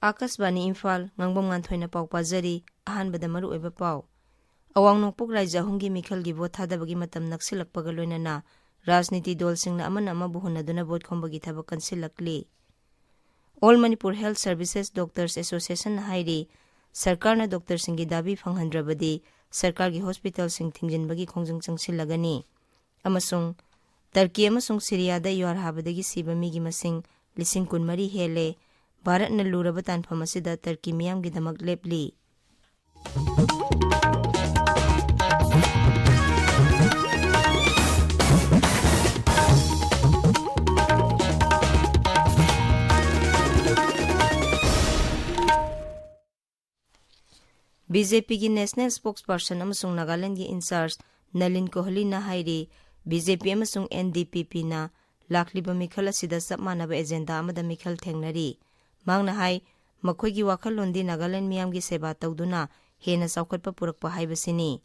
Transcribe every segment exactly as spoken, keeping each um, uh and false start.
ꯑꯥꯀꯥꯁꯕꯥꯅꯤ ꯏꯝꯐꯥꯜ, ꯉꯥꯡꯕꯝ ꯉꯥꯟꯊꯣꯏꯅ ꯄꯥꯎ ꯄꯥꯖꯔꯤ꯫ ꯑꯍꯥꯟꯕꯗ ꯃꯔꯨꯑꯣꯏꯕ ꯄꯥꯎ꯫ ꯑꯋꯥꯡ ꯅꯣꯡꯄꯣꯛ ꯔꯥꯏꯖ꯭ꯌ ꯑꯍꯨꯝꯒꯤ ꯃꯤꯈꯜꯒꯤ ꯚꯣꯠ ꯊꯥꯗꯕꯒꯤ ꯃꯇꯝ ꯅꯛꯁꯤꯜꯂꯛꯄꯒ ꯂꯣꯏꯅꯅ ꯔꯥꯖꯅꯤꯇꯤ ꯗꯜꯁꯤꯡꯅ ꯑꯃꯅ ꯑꯃꯕꯨ ꯍꯨꯟꯅꯗꯨꯅ ꯚꯣꯠ ꯈꯣꯝꯕꯒꯤ ꯊꯕꯛ ꯀꯟꯁꯤꯜꯂꯛꯂꯤ꯫ All Manipur Health Services Doctors Association ꯅ ꯍꯥꯏꯔꯤ, ꯁꯔꯀꯥꯔꯅ ꯗꯣꯛꯇꯔꯁꯤꯡꯒꯤ ꯗꯥꯕꯤ ꯐꯪꯍꯟꯗ꯭ꯔꯕꯗꯤ ꯁꯔꯀꯥꯔꯒꯤ ꯍꯣꯁꯄꯤꯇꯥꯜꯁꯤꯡ ꯊꯤꯡꯖꯤꯟꯕꯒꯤ ꯈꯣꯡꯖꯪ ꯆꯪꯁꯤꯜꯂꯒꯅꯤ꯫ ꯑꯃꯁꯨꯡ ꯇꯔꯀꯤ ꯑꯃꯁꯨꯡ ꯁꯤꯔꯤꯌꯥꯗ ꯌꯨꯍꯥꯔ ꯍꯥꯕꯗꯒꯤ ꯁꯤꯕ ꯃꯤꯒꯤ ꯃꯁꯤꯡ ꯂꯤꯁꯤꯡ ꯀꯨꯟꯃꯔꯤ ꯍꯦꯜꯂꯦ꯫ ꯚꯥꯔꯠꯅ ꯂꯨꯔꯕ ꯇꯥꯟꯐꯝ ꯑꯁꯤꯗ ꯇꯔꯀꯤ ꯃꯤꯌꯥꯝꯒꯤꯗꯃꯛ ꯂꯦꯞꯂꯤ꯫ ꯕꯤ ꯖꯦ ꯄꯤꯒꯤ ꯅꯦꯁꯅꯦꯜ ꯁ꯭ꯄꯣꯛꯁꯄꯔꯁꯟ ꯑꯃꯁꯨꯡ ꯅꯥꯒꯥꯂꯦꯟꯗꯒꯤ ꯏꯟꯆꯥꯔꯖ ꯅꯂꯤꯟ ꯀꯣꯍꯂꯤꯅ ꯍꯥꯏꯔꯤ, ꯕꯤ ꯖꯦ ꯄꯤ ꯑꯃꯁꯨꯡ ꯑꯦꯟ ꯗꯤ ꯄꯤ ꯄꯤꯅ ꯂꯥꯛꯂꯤꯕ ꯃꯤꯈꯜ ꯑꯁꯤꯗ ꯆꯞ ꯃꯥꯟꯅꯕ ꯑꯦꯖꯦꯟꯗꯥ ꯑꯃꯗ ꯃꯤꯈꯜ ꯊꯦꯡꯅꯔꯤ꯫ ꯃꯍꯥꯛꯅ ꯍꯥꯏ, ꯃꯈꯣꯏꯒꯤ ꯋꯥꯈꯜꯂꯣꯟꯗꯤ ꯅꯥꯒꯥꯂꯦꯟ ꯃꯤꯌꯥꯝꯒꯤ ꯁꯦꯕꯥ ꯇꯧꯗꯨꯅ ꯍꯦꯟꯅ ꯆꯥꯎꯈꯠꯄ ꯄꯨꯔꯛꯄ ꯍꯥꯏꯕꯁꯤꯅꯤ꯫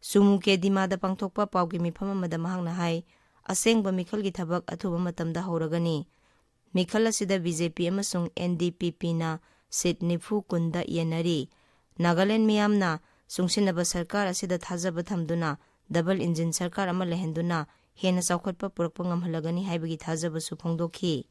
ꯁꯨꯃꯨ ꯀꯦ ꯗꯤꯃꯥꯗ ꯄꯥꯡꯊꯣꯛꯄ ꯄꯥꯎꯒꯤ ꯃꯤꯐꯝ ꯑꯃꯗ ꯃꯍꯥꯛꯅ ꯍꯥꯏ, ꯑꯁꯦꯡꯕ ꯃꯤꯈꯜꯒꯤ ꯊꯕꯛ ꯑꯊꯨꯕ ꯃꯇꯝꯗ ꯍꯧꯔꯒꯅꯤ꯫ ꯃꯤꯈꯜ ꯑꯁꯤꯗ ꯕꯤ ꯖꯦ ꯄꯤ ꯑꯃꯁꯨꯡ ꯑꯦꯟ ꯗꯤ ꯄꯤ ꯄꯤꯅ ꯁꯤꯠ ꯅꯤꯐꯨ ꯀꯨꯟꯗ ꯌꯦꯟꯅꯔꯤ꯫ ꯅꯥꯒꯥꯂꯦꯟ ꯃꯤꯌꯥꯝꯅ ꯆꯨꯡꯁꯤꯟꯅꯕ ꯁꯔꯀꯥꯔ ꯑꯁꯤꯗ ꯊꯥꯖꯕ ꯊꯝꯗꯨꯅ ꯗꯕꯜ ꯏꯟꯖꯤꯟ ꯁꯔꯀꯥꯔ ꯑꯃ ꯂꯩꯍꯟꯗꯨꯅ ꯍꯦꯟꯅ ꯆꯥꯎꯈꯠꯄ ꯄꯨꯔꯛꯄ ꯉꯝꯍꯜꯂꯒꯅꯤ ꯍꯥꯏꯕꯒꯤ ꯊꯥꯖꯕꯁꯨ ꯐꯣꯡꯗꯣꯛꯈꯤ꯫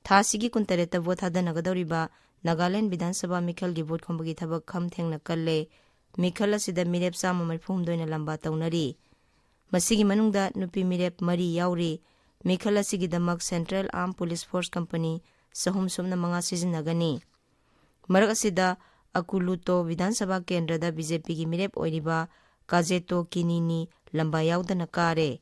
ꯊꯥ ꯑꯁꯤꯒꯤ ꯀꯨꯟꯇꯔꯦꯠꯇ ꯚꯣꯠ ꯊꯥꯗꯅꯒꯗꯧꯔꯤꯕ ꯅꯥꯒꯥꯂꯦꯟ ꯕꯤꯙꯥꯟ ꯁꯚꯥ ꯃꯤꯈꯜꯒꯤ ꯚꯣꯠ ꯈꯣꯝꯕꯒꯤ ꯊꯕꯛ ꯈꯝ ꯊꯦꯡꯅ ꯀꯜꯂꯦ꯫ ꯃꯤꯈꯜ ꯑꯁꯤꯗ ꯃꯤꯔꯦꯞ ꯆꯥꯝꯃ ꯃꯔꯤꯐꯨ ꯍꯨꯝꯗꯣꯏꯅ ꯂꯝꯕꯥ ꯇꯧꯅꯔꯤ꯫ ꯃꯁꯤꯒꯤ ꯃꯅꯨꯡꯗ ꯅꯨꯄꯤ ꯃꯤꯔꯦꯞ ꯃꯔꯤ ꯌꯥꯎꯔꯤ꯫ ꯃꯤꯈꯜ ꯑꯁꯤꯒꯤꯗꯃꯛ Central Armed Police Force Company ꯆꯍꯨꯝ ꯁꯨꯞꯅ ꯃꯉꯥ ꯁꯤꯖꯤꯟꯅꯒꯅꯤ꯫ ꯃꯔꯛ ꯑꯁꯤꯗ, ꯑꯀꯨꯂꯨꯇꯣ ꯕꯤꯙꯥꯟ ꯁꯚꯥ ꯀꯦꯟꯗ꯭ꯔꯗ ꯕꯤ ꯖꯦ ꯄꯤꯒꯤ ꯃꯤꯔꯦꯞ ꯑꯣꯏꯔꯤꯕ ꯀꯥꯖꯦꯇꯣ ꯀꯤꯅꯤꯅꯤ ꯂꯝꯕꯥ ꯌꯥꯎꯗꯅ ꯀꯥꯔꯦ꯫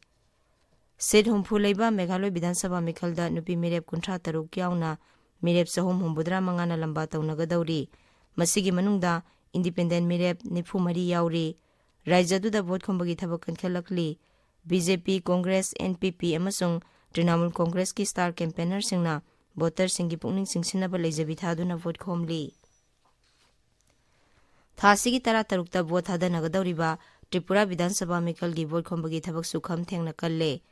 ꯁꯤꯠ ꯍꯨꯝꯐꯨ ꯂꯩꯕ ꯃꯦꯘꯥꯂꯣꯏ ꯕꯤꯙꯥꯟ ꯁꯚꯥ ꯃꯤꯈꯜꯗ ꯅꯨꯄꯤ ꯃꯤꯔꯦꯞ ꯀꯨꯟꯊ꯭ꯔꯥ ꯇꯔꯨꯛ ꯌꯥꯎꯅ ꯃꯤꯔꯦꯞ ꯆꯍꯨꯝ ꯍꯨꯝꯐꯨꯇꯔꯥ ꯃꯉꯥꯅ ꯂꯝꯕꯥ ꯇꯧꯅꯒꯗꯧꯔꯤ꯫ ꯃꯁꯤꯒꯤ ꯃꯅꯨꯡꯗ ꯏꯟꯗꯤꯄꯦꯟꯗꯦꯟ ꯃꯤꯔꯦꯞ ꯅꯤꯐꯨ ꯃꯔꯤ ꯌꯥꯎꯔꯤ꯫ ꯔꯥꯏꯖ꯭ꯌ ꯑꯗꯨꯗ ꯚꯣꯠ ꯈꯣꯝꯕꯒꯤ ꯊꯕꯛ ꯀꯟꯈꯠꯂꯛꯂꯤ꯫ ꯕꯤ ꯖꯦ ꯄꯤ, ꯀꯣꯡꯒ꯭ꯔꯦꯁ, ꯑꯦꯟ ꯄꯤ ꯄꯤ ꯑꯃꯁꯨꯡ ꯇ꯭ꯔꯤꯅꯥꯃꯨꯜ ꯀꯣꯡꯒ꯭ꯔꯦꯁꯀꯤ ꯁ꯭ꯇꯥꯔ ꯀꯦꯝꯄꯦꯟꯅꯔꯁꯤꯡꯅ ꯚꯣꯇꯔꯁꯤꯡꯒꯤ ꯄꯨꯛꯅꯤꯡ ꯆꯤꯡꯁꯤꯟꯅꯕ ꯂꯩꯖꯕꯤ ꯊꯥꯗꯨꯅ ꯚꯣꯠ ꯈꯣꯝꯂꯤ꯫ ꯊꯥ ꯑꯁꯤꯒꯤ ꯇꯔꯥꯇꯔꯨꯛꯇ ꯚꯣꯠ ꯊꯥꯗꯅꯒꯗꯧꯔꯤꯕ ꯇ꯭ꯔꯤꯄꯨꯔꯥ ꯕꯤꯙꯥꯟ ꯁꯚꯥ ꯃꯤꯈꯜꯒꯤ ꯚꯣꯠ ꯈꯣꯝꯕꯒꯤ ꯊꯕꯛꯁꯨ ꯈꯝ ꯊꯦꯡꯅ ꯀꯜꯂꯦ꯫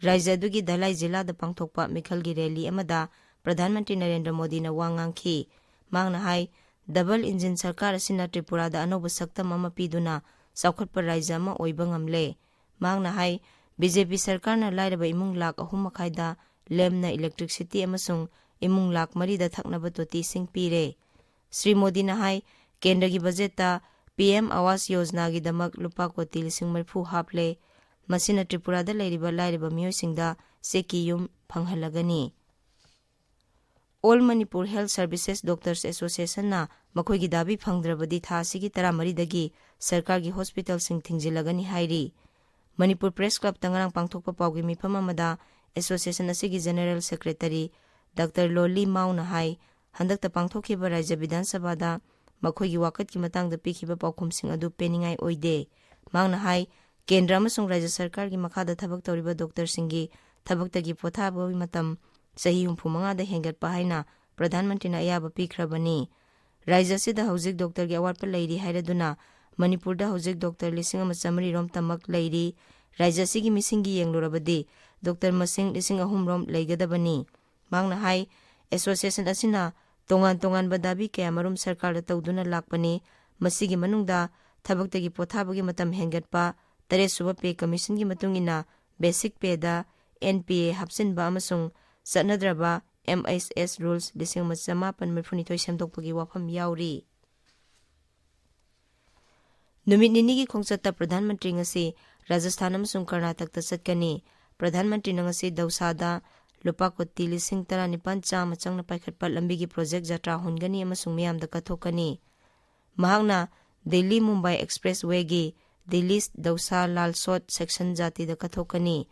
ꯔꯥꯏꯖ꯭ꯌ ꯑꯗꯨꯒꯤ ꯙꯂꯥꯏ ꯖꯤꯂꯥꯗ ꯄꯥꯡꯊꯣꯛꯄ ꯃꯤꯈꯜꯒꯤ ꯔꯦꯂꯤ ꯑꯃꯗ ꯄ꯭ꯔꯙꯥꯟ ꯃꯟꯇ꯭ꯔꯤ ꯅꯔꯦꯟꯗ꯭ꯔ ꯃꯣꯗꯤꯅ ꯋꯥ ꯉꯥꯡꯈꯤ꯫ ꯃꯍꯥꯛꯅ ꯍꯥꯏ, ꯗꯕꯜ ꯏꯟꯖꯤꯟ ꯁꯔꯀꯥꯔ ꯑꯁꯤꯅ ꯇ꯭ꯔꯤꯄꯨꯔꯥꯗ ꯑꯅꯧꯕ ꯁꯛꯇꯝ ꯑꯃ ꯄꯤꯗꯨꯅ ꯆꯥꯎꯈꯠꯄ ꯔꯥꯏꯖ꯭ꯌ ꯑꯃ ꯑꯣꯏꯕ ꯉꯝꯂꯦ꯫ ꯃꯍꯥꯛꯅ ꯍꯥꯏ, ꯕꯤ ꯖꯦ ꯄꯤ ꯁꯔꯀꯥꯔꯅ ꯂꯥꯏꯔꯕ ꯏꯃꯨꯡ ꯂꯥꯈ ꯑꯍꯨꯝ ꯃꯈꯥꯏꯗ ꯂꯦꯝꯅ electricity ꯑꯃꯁꯨꯡ ꯏꯃꯨꯡ ꯂꯥꯈ ꯃꯔꯤꯗ ꯊꯛꯅꯕ ꯇꯣꯇꯤ ꯏꯁꯤꯡ ꯄꯤꯔꯦ꯫ ꯁ꯭ꯔꯤ ꯃꯣꯗꯤꯅ ꯍꯥꯏ, ꯀꯦꯟꯗ꯭ꯔꯒꯤ ꯕꯖꯦꯠꯇ ꯄꯤ ꯑꯦꯝ ꯑꯥꯋꯥꯁ ꯌꯣꯖꯅꯥꯒꯤꯗꯃꯛ ꯂꯨꯄꯥ ꯀꯣꯇꯤ ꯂꯤꯁꯤꯡ ꯃꯔꯤꯐꯨ ꯍꯥꯞꯂꯦ꯫ ꯃꯁꯤꯅ ꯇ꯭ꯔꯤꯄꯨꯔꯥꯗ ꯂꯩꯔꯤꯕ ꯂꯥꯏꯔꯕ ꯃꯤꯑꯣꯏꯁꯤꯡꯗ ꯆꯦꯛꯀꯤ ꯌꯨꯝ ꯐꯪꯍꯜꯂꯒꯅꯤ꯫ All Manipur Health Services Doctors Associationꯅ ꯃꯈꯣꯏꯒꯤ ꯗꯥꯕꯤ ꯐꯪꯗ꯭ꯔꯕꯗꯤ ꯊꯥ ꯑꯁꯤꯒꯤ ꯇꯔꯥꯃꯔꯤꯗꯒꯤ ꯁꯔꯀꯥꯔꯒꯤ ꯍꯣꯁꯄꯤꯇꯥꯜꯁꯤꯡ ꯊꯤꯡꯖꯤꯜꯂꯒꯅꯤ ꯍꯥꯏꯔꯤ꯫ ꯃꯅꯤꯄꯨꯔ ꯄ꯭ꯔꯦꯁ ꯀ꯭ꯂꯕꯇ ꯉꯔꯥꯡ ꯄꯥꯡꯊꯣꯛꯄ ꯄꯥꯎꯒꯤ ꯃꯤꯐꯝ ꯑꯃꯗ ꯑꯦꯁꯣꯁꯤꯌꯦꯁꯟ ꯑꯁꯤꯒꯤ ꯖꯦꯅꯔꯦꯜ ꯁꯦꯀ꯭ꯔꯦꯇꯔꯤ ꯗꯥꯛꯇꯔ ꯂꯣꯂꯤ ꯃꯥꯎꯅ ꯍꯥꯏ, ꯍꯟꯗꯛꯇ ꯄꯥꯡꯊꯣꯛꯈꯤꯕ ꯔꯥꯖ꯭ꯌ ꯕꯤꯙꯥꯟ ꯁꯚꯥꯗ ꯃꯈꯣꯏꯒꯤ ꯋꯥꯀꯠꯀꯤ ꯃꯇꯥꯡꯗ ꯄꯤꯈꯤꯕ ꯄꯥꯎꯈꯨꯝꯁꯤꯡ ꯑꯗꯨ ꯄꯦꯟꯅꯤꯡꯉꯥꯏ ꯑꯣꯏꯗꯦ꯫ ꯃꯍꯥꯛꯅ ꯍꯥꯏ, ꯀꯦꯟꯗ꯭ꯔ ꯑꯃꯁꯨꯡ ꯔꯥꯖ꯭ꯌ ꯁꯔꯀꯥꯔꯒꯤ ꯃꯈꯥꯗ ꯊꯕꯛ ꯇꯧꯔꯤꯕ ꯗꯣꯛꯇꯔꯁꯤꯡꯒꯤ ꯊꯕꯛꯇꯒꯤ ꯄꯣꯊꯥꯕꯒꯤ ꯃꯇꯝ ꯆꯍꯤ ꯍꯨꯝꯐꯨ ꯃꯉꯥꯗ ꯍꯦꯟꯒꯠꯄ ꯍꯥꯏꯅ ꯄ꯭ꯔꯙꯥꯟ ꯃꯟꯇ꯭ꯔꯤꯅ ꯑꯌꯥꯕ ꯄꯤꯈ꯭ꯔꯕꯅꯤ꯫ ꯔꯥꯖ꯭ꯌ ꯑꯁꯤꯗ ꯍꯧꯖꯤꯛ ꯗꯣꯛꯇꯔꯒꯤ ꯑꯋꯥꯠꯄ ꯂꯩꯔꯤ ꯍꯥꯏꯔꯗꯨꯅ ꯃꯅꯤꯄꯨꯔꯗ ꯍꯧꯖꯤꯛ ꯗꯣꯛꯇꯔ ꯂꯤꯁꯤꯡ ꯑꯃ ꯆꯥꯃꯔꯤ ꯔꯣꯝ ꯇꯃꯛ ꯂꯩꯔꯤ꯫ ꯔꯥꯖ꯭ꯌ ꯑꯁꯤꯒꯤ ꯃꯤꯁꯤꯡꯒꯤ ꯌꯦꯡꯂꯨꯔꯕꯗꯤ ꯗꯣꯛꯇꯔ ꯃꯁꯤꯡ ꯂꯤꯁꯤꯡ ꯑꯍꯨꯝ ꯔꯣꯝ ꯂꯩꯒꯗꯕꯅꯤ꯫ ꯃꯍꯥꯛꯅ ꯍꯥꯏ, ꯑꯦꯁꯣꯁꯤꯌꯦꯁꯟ ꯑꯁꯤꯅ ꯇꯣꯉꯥꯟ ꯇꯣꯉꯥꯟꯕ ꯗꯥꯕꯤ ꯀꯌꯥꯃꯔꯨꯝ ꯁꯔꯀꯥꯔꯗ ꯇꯧꯗꯨꯅ ꯂꯥꯛꯄꯅꯤ꯫ ꯃꯁꯤꯒꯤ ꯃꯅꯨꯡꯗ ꯊꯕꯛꯇꯒꯤ ꯄꯣꯊꯥꯕꯒꯤ ꯃꯇꯝ ꯍꯦꯟꯒꯠꯄ, ꯇꯔꯦꯠꯁꯨꯕ ꯄꯦ ꯀꯃꯤꯁꯟꯒꯤ ꯃꯇꯨꯡ ꯏꯟꯅ ꯕꯦꯁꯤꯛ ꯄꯦꯗ ꯑꯦꯟ ꯄꯤ ꯑꯦ ꯍꯥꯞꯆꯤꯟꯕ ꯑꯃꯁꯨꯡ ꯆꯠꯅꯗ꯭ꯔꯕ ꯑꯦꯝ ꯑꯩꯆ ꯑꯦꯁ ꯔꯨꯜꯁ ꯂꯤꯁꯤꯡ ꯑꯃ ꯆꯃꯥꯄꯟ ꯃꯔꯤꯐꯨꯅꯤꯊꯣꯏ ꯁꯦꯝꯗꯣꯛꯄꯒꯤ ꯋꯥꯐꯝ ꯌꯥꯎꯔꯤ꯫ ꯅꯨꯃꯤꯠ ꯅꯤꯅꯤꯒꯤ ꯈꯣꯡꯆꯠꯇ ꯄ꯭ꯔꯙꯥꯟ ꯃꯟꯇ꯭ꯔꯤ ꯉꯁꯤ ꯔꯥꯖꯁꯊꯥꯟ ꯑꯃꯁꯨꯡ ꯀꯔꯅꯥꯇꯛꯇ ꯆꯠꯀꯅꯤ꯫ ꯄ꯭ꯔꯙꯥꯟ ꯃꯟꯇ꯭ꯔꯤꯅ ꯉꯁꯤ ꯗꯧꯁꯥꯗ ꯂꯨꯄꯥ ꯀꯣꯇꯤ ꯂꯤꯁꯤꯡ ꯇꯔꯥꯅꯤꯄꯥꯟ ꯆꯥꯝꯃ ꯆꯪꯅ ꯄꯥꯏꯈꯠꯄ ꯂꯝꯕꯤꯒꯤ ꯄ꯭ꯔꯣꯖꯦꯛ ꯖꯇ꯭ꯔꯥ ꯍꯣꯟꯒꯅꯤ ꯑꯃꯁꯨꯡ ꯃꯤꯌꯥꯝꯗ ꯀꯠꯊꯣꯛꯀꯅꯤ꯫ ꯃꯍꯥꯛꯅ ꯗꯤꯜꯂꯤ ꯃꯨꯝꯕꯥꯏ ꯑꯦꯛꯁꯄ꯭ꯔꯦꯁꯋꯦꯒꯤ ꯗꯤꯜꯂꯤ ꯗꯧꯁꯥ ꯂꯥꯜꯁꯣꯠ ꯁꯦꯛꯁꯟ ꯖꯥꯇꯤꯗ ꯀꯠꯊꯣꯛꯀꯅꯤ꯫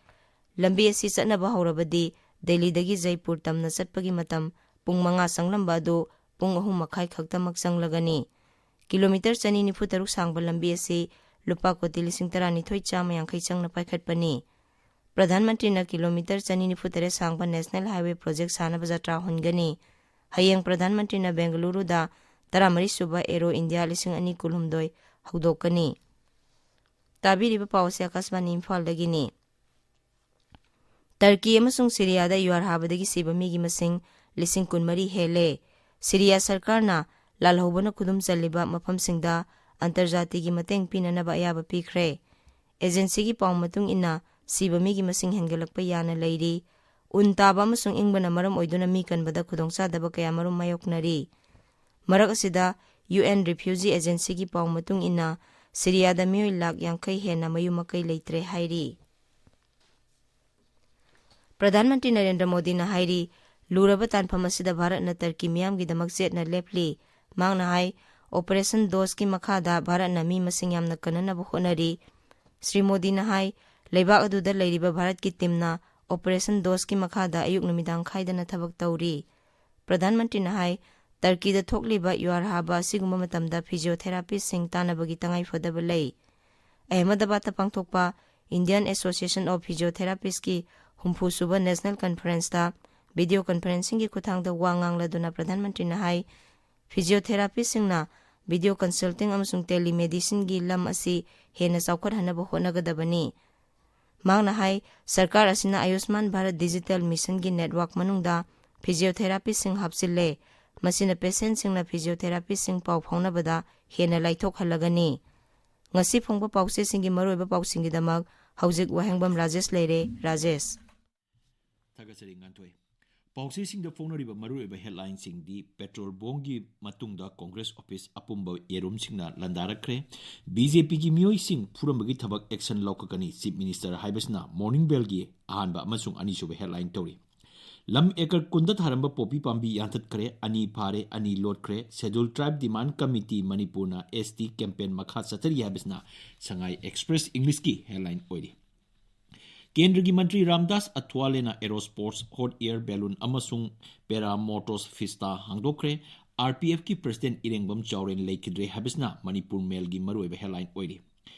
ꯂꯝꯕꯤ ꯑꯁꯤ ꯆꯠꯅꯕ ꯍꯧꯔꯕꯗꯤ ꯗꯤꯜꯂꯤꯗꯒꯤ ꯖꯩꯄꯨꯔ ꯇꯝꯅ ꯆꯠꯄꯒꯤ ꯃꯇꯝ ꯄꯨꯡ ꯃꯉꯥ ꯆꯪꯂꯝꯕ ꯑꯗꯨ ꯄꯨꯡ ꯑꯍꯨꯝ ꯃꯈꯥꯏ ꯈꯛꯇꯃꯛ ꯆꯪꯂꯒꯅꯤ꯫ ꯀꯤꯂꯣꯃꯤꯇꯔ ꯆꯅꯤ ꯅꯤꯐꯨ ꯇꯔꯨꯛ ꯁꯥꯡꯕ ꯂꯝꯕꯤ ꯑꯁꯤ ꯂꯨꯄꯥ ꯀꯣꯇꯤ ꯂꯤꯁꯤꯡ ꯇꯔꯥꯅꯤꯊꯣꯏ ꯆꯥꯝꯃ ꯌꯥꯡꯈꯩ ꯆꯪꯅ ꯄꯥꯏꯈꯠꯄꯅꯤ꯫ ꯄ꯭ꯔꯙꯥꯟ ꯃꯟꯇ꯭ꯔꯤꯅ ꯀꯤꯂꯣꯃꯤꯇꯔ ꯆꯅꯤ ꯅꯤꯐꯨ ꯇꯔꯦꯠ ꯁꯥꯡꯕ ꯅꯦꯁꯅꯦꯜ ꯍꯥꯏꯋꯦ ꯄ꯭ꯔꯣꯖꯦꯛ ꯁꯥꯅꯕ ꯖꯇ꯭ꯔꯥ ꯍꯣꯟꯒꯅꯤ꯫ ꯍꯌꯦꯡ ꯄ꯭ꯔꯙꯥꯟ ꯃꯟꯇ꯭ꯔꯤꯅ ꯕꯦꯡꯒꯂꯨꯔꯨꯗ ꯇꯔꯥꯃꯔꯤ ꯁꯨꯕ ꯑꯦꯔꯣ ꯏꯟꯗꯤꯌꯥ ꯂꯤꯁꯤꯡ ꯑꯅꯤ ꯀꯨꯟꯍꯨꯝꯗꯣꯏ ꯍꯧꯗꯣꯛꯀꯅꯤ꯫ ꯇꯥꯕꯤꯔꯤꯕ ꯄꯥꯎ ꯑꯁꯤ ꯑꯀꯥꯁꯕꯥꯅꯤ ꯏꯝꯐꯥꯜꯗꯒꯤꯅꯤ꯫ ꯇꯔꯀꯤ ꯑꯃꯁꯨꯡ ꯁꯤꯔꯤꯌꯥꯗ ꯌꯨꯍꯥꯔ ꯍꯥꯕꯗꯒꯤ ꯁꯤꯕ ꯃꯤꯒꯤ ꯃꯁꯤꯡ ꯂꯤꯁꯤꯡ ꯀꯨꯟꯃꯔꯤ ꯍꯦꯜꯂꯦ꯫ ꯁꯤꯔꯤꯌꯥ ꯁꯔꯀꯥꯔꯅ ꯂꯥꯜꯍꯧꯕꯅ ꯈꯨꯗꯨꯝ ꯆꯜꯂꯤꯕ ꯃꯐꯝꯁꯤꯡꯗ ꯑꯟꯇꯔꯖꯥꯇꯤꯒꯤ ꯃꯇꯦꯡ ꯄꯤꯅꯅꯕ ꯑꯌꯥꯕ ꯄꯤꯈ꯭ꯔꯦ꯫ ꯑꯦꯖꯦꯟꯁꯤꯒꯤ ꯄꯥꯎ ꯃꯇꯨꯡ ꯏꯟꯅ, ꯁꯤꯕ ꯃꯤꯒꯤ ꯃꯁꯤꯡ ꯍꯦꯟꯒꯠꯂꯛꯄ ꯌꯥꯅ ꯂꯩꯔꯤ꯫ ꯎꯟ ꯇꯥꯕ ꯑꯃꯁꯨꯡ ꯏꯪꯕꯅ ꯃꯔꯝ ꯑꯣꯏꯗꯨꯅ ꯃꯤ ꯀꯟꯕꯗ ꯈꯨꯗꯣꯡꯆꯥꯗꯕ ꯀꯌꯥꯃꯔꯨꯝ ꯃꯥꯌꯣꯛꯅꯔꯤ꯫ ꯃꯔꯛ ꯑꯁꯤꯗ, ꯌꯨ ꯑꯦꯟ ꯔꯤꯐ꯭ꯌꯨꯖꯤ ꯑꯦꯖꯦꯟꯁꯤꯒꯤ ꯄꯥꯎ ꯃꯇꯨꯡ ꯏꯟꯅ, ꯁꯤꯔꯤꯌꯥꯗ ꯃꯤꯑꯣꯏ ꯂꯥꯈ ꯌꯥꯡꯈꯩ ꯍꯦꯟꯅ ꯃꯌꯨꯝ ꯃꯀꯩ ꯂꯩꯇ꯭ꯔꯦ ꯍꯥꯏꯔꯤ꯫ ꯄ꯭ꯔꯙꯥꯟ ꯃꯟꯇ꯭ꯔꯤ ꯅꯔꯦꯟꯗ꯭ꯔ ꯃꯣꯗꯤꯅ ꯍꯥꯏꯔꯤ, ꯂꯨꯔꯕ ꯇꯥꯟꯐꯝ ꯑꯁꯤꯗ ꯚꯥꯔꯠꯅ ꯇꯔꯀꯤ ꯃꯤꯌꯥꯝꯒꯤꯗꯃꯛ ꯆꯦꯠꯅ ꯂꯦꯞꯂꯤ꯫ ꯃꯍꯥꯛꯅ ꯍꯥꯏ, ꯑꯣꯄꯔꯦꯁꯟ ꯗꯣꯁꯀꯤ ꯃꯈꯥꯗ ꯚꯥꯔꯠꯅ ꯃꯤ ꯃꯁꯤꯡ ꯌꯥꯝꯅ ꯀꯟꯅꯅꯕ ꯍꯣꯠꯅꯔꯤ꯫ ꯁ꯭ꯔꯤ ꯃꯣꯗꯤꯅ ꯍꯥꯏ, ꯂꯩꯕꯥꯛ ꯑꯗꯨꯗ ꯂꯩꯔꯤꯕ ꯚꯥꯔꯠꯀꯤ ꯇꯤꯝꯅ ꯑꯣꯄꯔꯦꯁꯟ ꯗꯣꯁꯀꯤ ꯃꯈꯥꯗ ꯑꯌꯨꯛ ꯅꯨꯃꯤꯗꯥꯡ ꯈꯥꯏꯗꯅ ꯊꯕꯛ ꯇꯧꯔꯤ꯫ ꯄ꯭ꯔꯙꯥꯟ ꯃꯟꯇ꯭ꯔꯤꯅ ꯍꯥꯏ, ꯇꯔꯀꯤꯗ ꯊꯣꯛꯂꯤꯕ ꯌꯨꯍꯥꯔ ꯍꯥꯕ ꯑꯁꯤꯒꯨꯝꯕ ꯃꯇꯝꯗ ꯐꯤꯖꯤꯑꯣꯊꯦꯔꯥꯄꯤꯁꯁꯤꯡ ꯇꯥꯟꯅꯕꯒꯤ ꯇꯉꯥꯏꯐꯗꯕ ꯂꯩ꯫ ꯑꯍꯃꯗꯕꯥꯗꯇ ꯄꯥꯡꯊꯣꯛꯄ Indian Association of Physiotherapists ꯀꯤ ꯍꯨꯝꯐꯨ ꯁꯨꯕ ꯅꯦꯁꯅꯦꯜ ꯀꯟꯐꯔꯦꯟꯁꯇ ꯚꯤꯗꯤꯑꯣ ꯀꯟꯐꯔꯦꯟꯁꯤꯡꯒꯤ ꯈꯨꯠꯊꯥꯡꯗ ꯋꯥ ꯉꯥꯡꯂꯗꯨꯅ ꯄ꯭ꯔꯙꯥꯟ ꯃꯟꯇ꯭ꯔꯤꯅ ꯍꯥꯏ, ꯐꯤꯖꯤꯑꯣꯊꯦꯔꯥꯄꯤꯁꯁꯤꯡꯅ ꯚꯤꯗꯤꯑꯣ ꯀꯟꯁꯜꯇꯤꯡ ꯑꯃꯁꯨꯡ ꯇꯦꯂꯤꯃꯦꯗꯤꯁꯤꯟꯒꯤ ꯂꯝ ꯑꯁꯤ ꯍꯦꯟꯅ ꯆꯥꯎꯈꯠꯍꯟꯅꯕ ꯍꯣꯠꯅꯒꯗꯕꯅꯤ꯫ ꯃꯍꯥꯛꯅ ꯍꯥꯏ, ꯁꯔꯀꯥꯔ ꯑꯁꯤꯅ ꯑꯌꯨꯁꯃꯥꯟ ꯚꯥꯔꯠ ꯗꯤꯖꯤꯇꯦꯜ ꯃꯤꯁꯟꯒꯤ ꯅꯦꯠꯋꯥꯔꯛ ꯃꯅꯨꯡꯗ ꯐꯤꯖꯤꯑꯣꯊꯦꯔꯥꯄꯤꯁꯁꯤꯡ ꯍꯥꯞꯆꯤꯜꯂꯦ꯫ ꯃꯁꯤꯅ ꯄꯦꯁꯦꯟꯠꯁꯤꯡꯅ ꯐꯤꯖꯤꯑꯣꯊꯦꯔꯥꯄꯤꯁꯁꯤꯡ ꯄꯥꯎ ꯐꯥꯎꯅꯕꯗ ꯍꯦꯟꯅ ꯂꯥꯏꯊꯣꯛꯍꯜꯂꯒꯅꯤ꯫ ꯉꯁꯤ ꯐꯣꯡꯕ ꯄꯥꯎꯆꯦꯁꯤꯡꯒꯤ ꯃꯔꯨꯑꯣꯏꯕ ꯄꯥꯎꯁꯤꯡꯒꯤꯗꯃꯛ ꯍꯧꯖꯤꯛ ꯋꯥꯍꯦꯡꯕꯝ ꯔꯥꯖꯦꯁ ꯂꯩꯔꯦ꯫ ꯔꯥꯖꯦꯁ꯫ ꯊꯥꯒꯠꯆꯔꯤ, ꯉꯥꯟꯊꯣꯏ꯫ ꯄꯥꯎꯆꯦꯁꯤꯡꯗ ꯐꯣꯡꯅꯔꯤꯕ ꯃꯔꯨꯑꯣꯏꯕ ꯍꯦꯗꯂꯥꯏꯟꯁꯤꯡꯗꯤ: ꯄꯦꯇ꯭ꯔꯣꯜ ꯕꯣꯝꯒꯤ ꯃꯇꯨꯡꯗ ꯀꯣꯡꯒ꯭ꯔꯦꯁ ꯑꯣꯐꯤꯁ ꯑꯄꯨꯝꯕ ꯌꯦꯔꯨꯝꯁꯤꯡꯅ ꯂꯥꯟꯗꯥꯔꯛꯈ꯭ꯔꯦ꯫ ꯕꯤ ꯖꯦ ꯄꯤꯒꯤ ꯃꯤꯑꯣꯏꯁꯤꯡ ꯐꯨꯔꯝꯕꯒꯤ ꯊꯕꯛ ꯑꯦꯛꯁꯟ ꯂꯧꯈꯠꯀꯅꯤ, ꯆꯤꯐ ꯃꯤꯅꯤꯁꯇꯔ ꯍꯥꯏꯕꯁꯤꯅ ꯃꯣꯔꯅꯤꯡ ꯕꯦꯜꯒꯤ ꯑꯍꯥꯟꯕ ꯑꯃꯁꯨꯡ ꯑꯅꯤꯁꯨꯕ ꯍꯦꯗꯂꯥꯏꯟ ꯇꯧꯔꯤ꯫ ꯂꯝ ꯑꯦꯀꯔ ꯀꯨꯟꯗ ꯊꯥꯔꯝꯕ ꯄꯣꯄꯤ ꯄꯥꯝꯕꯤ ꯌꯥꯟꯊꯠꯈ꯭ꯔꯦ, ꯑꯅꯤ ꯐꯥꯔꯦ, ꯑꯅꯤ ꯂꯣꯠꯈ꯭ꯔꯦ꯫ ꯁꯦꯗ꯭ꯌꯨꯜ ꯇ꯭ꯔꯥꯏꯕ ꯗꯤꯃꯥꯟ ꯀꯃꯤꯇꯤ ꯃꯅꯤꯄꯨꯔꯅ ꯑꯦꯁ ꯇꯤ ꯀꯦꯝꯄꯦꯟ ꯃꯈꯥ ꯆꯠꯊꯔꯤ ꯍꯥꯏꯕꯁꯤꯅ ꯁꯉꯥꯏ ꯑꯦꯛꯁꯄ꯭ꯔꯦꯁ ꯏꯪꯂꯤꯁꯀꯤ ꯍꯦꯗꯂꯥꯏꯟ ꯑꯣꯏꯔꯤ꯫ ꯀꯦꯟꯗ꯭ꯔꯒꯤ ꯃꯟꯇ꯭ꯔꯤ ꯔꯥꯝꯗꯥꯁ ꯑꯊꯋꯥꯂꯦꯅ ꯑꯦꯔꯣ ꯁ꯭ꯄꯣꯔꯠꯁ, ꯍꯣꯠ ꯑꯦꯌꯔ ꯕꯦꯂꯨꯟ ꯑꯃꯁꯨꯡ ꯄꯦꯔꯥ ꯃꯣꯇꯣꯔꯁ ꯐꯤꯁꯇꯥ ꯍꯥꯡꯗꯣꯛꯈ꯭ꯔꯦ꯫ ꯑꯥꯔ ꯄꯤ ꯑꯦꯐꯀꯤ ꯄ꯭ꯔꯁꯤꯗꯦꯟꯠ ꯏꯔꯦꯡꯕꯝ ꯆꯥꯎꯔꯦꯟ ꯂꯩꯈꯤꯗ꯭ꯔꯦ ꯍꯥꯏꯕꯁꯤꯅ ꯃꯅꯤꯄꯨꯔ ꯃꯦꯜꯒꯤ ꯃꯔꯨꯑꯣꯏꯕ ꯍꯦꯗꯂꯥꯏꯟ ꯑꯣꯏꯔꯤ꯫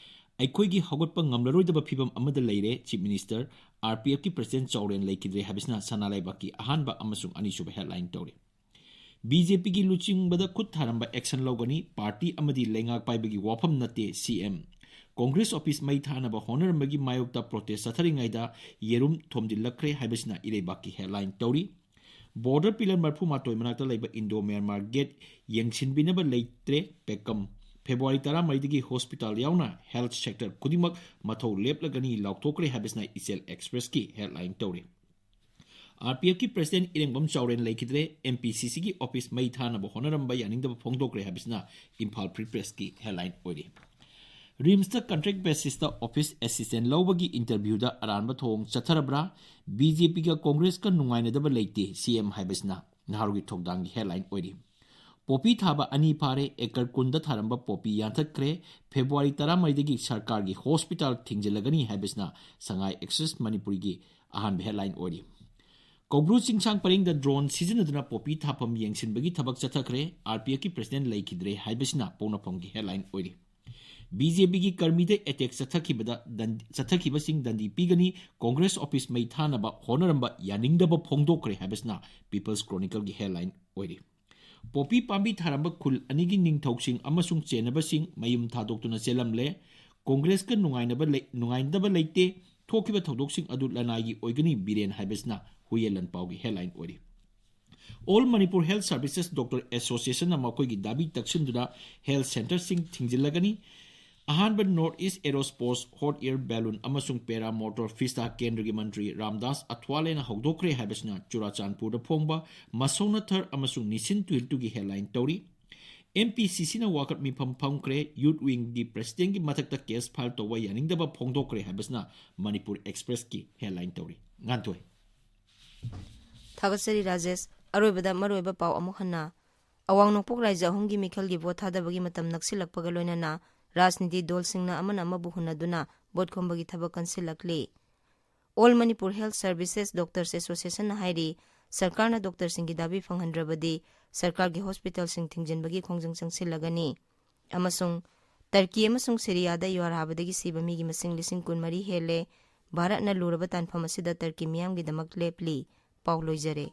ꯑꯩꯈꯣꯏꯒꯤ ꯍꯧꯒꯠꯄ ꯉꯝꯂꯔꯣꯏꯗꯕ ꯐꯤꯕꯝ ꯑꯃꯗ ꯂꯩꯔꯦ, ꯆꯤꯐ ꯃꯤꯅꯤꯁꯇꯔ꯫ ꯑꯥꯔ ꯄꯤ ꯑꯦꯐꯀꯤ ꯄ꯭ꯔꯁꯤꯗꯦꯟꯠ ꯆꯥꯎꯔꯦꯟ ꯂꯩꯈꯤꯗ꯭ꯔꯦ ꯍꯥꯏꯕꯁꯤꯅ ꯁꯅꯥ ꯂꯩꯕꯥꯛꯀꯤ ꯑꯍꯥꯟꯕ ꯑꯃꯁꯨꯡ ꯑꯅꯤꯁꯨꯕ ꯍꯦꯗꯂꯥꯏꯟ ꯇꯧꯔꯤ꯫ ꯕꯤ ꯖꯦ ꯄꯤꯒꯤ ꯂꯨꯆꯤꯡꯕꯗ ꯈꯨꯠ ꯊꯥꯔꯝꯕ ꯑꯦꯛꯁꯟ ꯂꯧꯒꯅꯤ, ꯄꯥꯔꯇꯤ ꯑꯃꯗꯤ ꯂꯩꯉꯥꯛ ꯄꯥꯏꯕꯒꯤ ꯋꯥꯐꯝ ꯅꯠꯇꯦ, ꯁꯤ ꯑꯦꯝ꯫ ꯀꯣꯡꯒ꯭ꯔꯦꯁ ꯑꯣꯐꯤꯁ ꯃꯩ ꯊꯥꯅꯕ ꯍꯣꯠꯅꯔꯝꯕꯒꯤ ꯃꯥꯌꯣꯛꯇ ꯄ꯭ꯔꯣꯇꯦꯁ ꯆꯠꯊꯔꯤꯉꯩꯗ ꯌꯦꯔꯨꯝ ꯊꯣꯝꯖꯤꯜꯂꯛꯈ꯭ꯔꯦ ꯍꯥꯏꯕꯁꯤꯅ ꯏꯔꯩꯕꯥꯛꯀꯤ ꯍꯦꯗꯂꯥꯏꯟ ꯇꯧꯔꯤ꯫ Border pillar ꯃꯔꯤꯐꯨ ꯃꯥꯊꯣꯏ ꯃꯅꯥꯛꯇ ꯂꯩꯕ Indo Myanmar gate ꯌꯦꯡꯁꯤꯟꯕꯤꯅꯕ ꯂꯩꯇ꯭ꯔꯦ, ꯄꯦꯀꯝ꯫ February ꯇꯔꯥꯃꯔꯤꯗꯒꯤ hospital ꯌꯥꯎꯅ health sector ꯈꯨꯗꯤꯡꯃꯛ ꯃꯊꯧ ꯂꯦꯞꯂꯒꯅꯤ ꯂꯥꯎꯊꯣꯛꯈ꯭ꯔꯦ ꯍꯥꯏꯕꯁꯤꯅ ꯏꯆꯦꯜ Expressꯀꯤ headline ꯇꯧꯔꯤ꯫ RPFꯀꯤ president ꯏꯔꯦꯡꯕꯝ ꯆꯥꯎꯔꯦꯟ ꯂꯩꯈꯤꯗ꯭ꯔꯦ, MPCCꯒꯤ office ꯃꯩ ꯊꯥꯅꯕ ꯍꯣꯠꯅꯔꯝꯕ ꯌꯥꯅꯤꯡꯗꯕ ꯐꯣꯡꯗꯣꯛꯈ꯭ꯔꯦ ꯍꯥꯏꯕꯁꯤꯅ ꯏꯝꯐꯥꯜ Free Pressꯀꯤ headline ꯑꯣꯏꯔꯤ꯫ RIMSꯇ contract basisꯇ office assistant ꯂꯧꯕꯒꯤ interviewꯗ ꯑꯔꯥꯟꯕ ꯊꯧꯑꯣꯡ ꯆꯠꯊꯔꯕ꯭ꯔꯥ? BJPꯒ Congressꯀ ꯅꯨꯡꯉꯥꯏꯅꯗꯕ ꯂꯩꯇꯦ, CM ꯍꯥꯏꯕꯁꯤꯅ ꯅꯍꯥꯔꯣꯜꯒꯤ ꯊꯧꯗꯥꯡꯒꯤ headline ꯑꯣꯏꯔꯤ꯫ ꯄꯣꯄꯤ ꯊꯥꯕ ꯑꯅꯤ ꯐꯥꯔꯦ, acre ꯀꯨꯟꯗ ꯊꯥꯔꯝꯕ ꯄꯣꯄꯤ ꯌꯥꯟꯊꯠꯈ꯭ꯔꯦ, February ꯇꯔꯥꯃꯔꯤꯗꯒꯤ ꯁꯔꯀꯥꯔꯒꯤ hospital ꯊꯤꯡꯖꯤꯜꯂꯒꯅꯤ ꯍꯥꯏꯕꯁꯤꯅ ꯁꯉꯥꯏ Express ꯃꯅꯤꯄꯨꯔꯤꯒꯤ ꯑꯍꯥꯟꯕ headline ꯑꯣꯏꯔꯤ꯫ ꯀꯧꯕ꯭ꯔꯨ ꯆꯤꯡꯁꯥꯡ ꯄꯔꯤꯡꯗ drone ꯁꯤꯖꯤꯟꯅꯗꯨꯅ ꯄꯣꯄꯤ ꯊꯥꯐꯝ ꯌꯦꯡꯁꯤꯟꯕꯒꯤ ꯊꯕꯛ ꯆꯠꯊꯈ꯭ꯔꯦ, RPFꯀꯤ president ꯂꯩꯈꯤꯗ꯭ꯔꯦ ꯍꯥꯏꯕꯁꯤꯅ ꯄꯣꯛꯅꯐꯝꯒꯤ headline ꯑꯣꯏꯔꯤ꯫ BJPꯒꯤ ꯀꯔꯃꯤꯗ attack ꯆꯠꯊꯈꯤꯕꯗ ꯗꯟ-, ꯆꯠꯊꯈꯤꯕꯁꯤꯡ ꯗꯟꯗꯤ ꯄꯤꯒꯅꯤ, Congress office ꯃꯩ ꯊꯥꯅꯕ ꯍꯣꯠꯅꯔꯝꯕ ꯌꯥꯅꯤꯡꯗꯕ ꯐꯣꯡꯗꯣꯛꯈ꯭ꯔꯦ ꯍꯥꯏꯕꯁꯤꯅ People's Chronicleꯒꯤ headline ꯑꯣꯏꯔꯤ꯫ ꯄꯣꯄꯤ ꯄꯥꯝꯕꯤ ꯊꯥꯔꯝꯕ ꯈꯨꯜ ꯑꯅꯤꯒꯤ ꯅꯤꯡꯊꯧꯁꯤꯡ ꯑꯃꯁꯨꯡ ꯆꯦꯟꯅꯕꯁꯤꯡ ꯃꯌꯨꯝ ꯊꯥꯗꯣꯛꯇꯨꯅ ꯆꯦꯜꯂꯝꯂꯦ꯫ Congressꯀ ꯅꯨꯡꯉꯥꯏꯅꯕ ꯂꯩ-, ꯅꯨꯡꯉꯥꯏꯅꯗꯕ ꯂꯩꯇꯦ꯫ ꯊꯣꯛꯈꯤꯕ ꯊꯧꯗꯣꯛꯁꯤꯡ ꯑꯗꯨ ꯂꯅꯥꯏꯒꯤ ꯑꯣꯏꯒꯅꯤ, ꯕꯤꯔꯦꯟ ꯍꯥꯏꯕꯁꯤꯅ ꯍꯨꯏꯌꯦꯟ ꯂꯟꯄꯥꯎꯒꯤ headline ꯑꯣꯏꯔꯤ꯫ All Manipur Health Services Doctor Associationꯅ ꯃꯈꯣꯏꯒꯤ ꯗꯥꯕꯤ ꯇꯛꯁꯤꯟꯗꯨꯅ health centreꯁꯤꯡ ꯊꯤꯡꯖꯤꯜꯂꯒꯅꯤ꯫ ꯑꯍꯥꯟꯕ North East Aero Sports Hot Air Balloon ꯑꯃꯁꯨꯡ Paramotor Fista ꯀꯦꯟꯗ꯭ꯔꯒꯤ ꯃꯟꯇ꯭ꯔꯤ ꯔꯥꯝꯗꯥꯁ ꯑꯊ꯭ꯋꯥꯂꯦꯅ ꯍꯧꯗꯣꯛꯈ꯭ꯔꯦ ꯍꯥꯏꯕꯁꯤꯅ ꯆꯨꯔꯥꯆꯥꯟꯄꯨꯔꯗ ꯐꯣꯡꯕ ꯃꯁꯧꯅꯊꯔ ꯑꯃꯁꯨꯡ ꯅꯤꯁꯤꯟ ꯇꯨꯏꯜꯇꯨꯒꯤ headline ꯇꯧꯔꯤ꯫ MPCCꯅ ꯋꯥꯀꯠ ꯃꯤꯐꯝ ꯐꯝꯈ꯭ꯔꯦ, Youth Wingꯒꯤ presidentꯒꯤ ꯃꯊꯛꯇ case file ꯇꯧꯕ ꯌꯥꯅꯤꯡꯗꯕ ꯐꯣꯡꯗꯣꯛꯈ꯭ꯔꯦ ꯍꯥꯏꯕꯁꯤꯅ ꯃꯅꯤꯄꯨꯔ Expressꯀꯤ headline ꯇꯧꯔꯤ꯫ ꯉꯥꯟꯊꯣꯏ꯫ ꯊꯥꯒꯠꯆꯔꯤ ꯔꯥꯖꯦꯁ꯫ ꯑꯔꯣꯏꯕꯗ ꯃꯔꯨꯑꯣꯏꯕ ꯄꯥꯎ ꯑꯃꯨꯛ ꯍꯟꯅ꯫ ꯑꯋꯥꯡ ꯅꯣꯡꯄꯣꯛ ꯔꯥꯏꯖ꯭ꯌ ꯑꯍꯨꯝꯒꯤ ꯃꯤꯈꯜꯒꯤ ꯚꯣꯠ ꯊꯥꯗꯕꯒꯤ ꯃꯇꯝ ꯅꯛꯁꯤꯜꯂꯛꯄꯒ ꯂꯣꯏꯅꯅ ꯔꯥꯖꯅꯤꯇꯤ ꯗꯣꯜꯁꯤꯡꯅ ꯑꯃꯅ ꯑꯃꯕꯨ ꯍꯨꯟꯅꯗꯨꯅ ꯚꯣꯠ ꯈꯣꯝꯕꯒꯤ ꯊꯕꯛ ꯀꯟꯁꯤꯜꯂꯛꯂꯤ꯫ All Manipur Health Services Doctors Associationꯅ ꯍꯥꯏꯔꯤ, ꯁꯔꯀꯥꯔꯅ ꯗꯣꯛꯇꯔꯁꯤꯡꯒꯤ ꯗꯥꯕꯤ ꯐꯪꯍꯟꯗ꯭ꯔꯕꯗꯤ ꯁꯔꯀꯥꯔꯒꯤ ꯍꯣꯁꯄꯤꯇꯥꯜꯁꯤꯡ ꯊꯤꯡꯖꯤꯟꯕꯒꯤ ꯈꯣꯡꯖꯪ ꯆꯪꯁꯤꯜꯂꯒꯅꯤ꯫ ꯑꯃꯁꯨꯡ ꯇꯔꯀꯤ ꯑꯃꯁꯨꯡ ꯁꯤꯔꯤꯌꯥꯗ ꯌꯨꯍꯥꯔ ꯍꯥꯕꯗꯒꯤ ꯁꯤꯕ ꯃꯤꯒꯤ ꯃꯁꯤꯡ ꯂꯤꯁꯤꯡ ꯀꯨꯟꯃꯔꯤ ꯍꯦꯜꯂꯦ꯫ ꯚꯥꯔꯠꯅ ꯂꯨꯔꯕ ꯇꯥꯟꯐꯝ ꯑꯁꯤꯗ ꯇꯔꯀꯤ ꯃꯤꯌꯥꯝꯒꯤꯗꯃꯛ ꯂꯦꯞꯂꯤ꯫ ꯄꯥꯎ ꯂꯣꯏꯖꯔꯦ꯫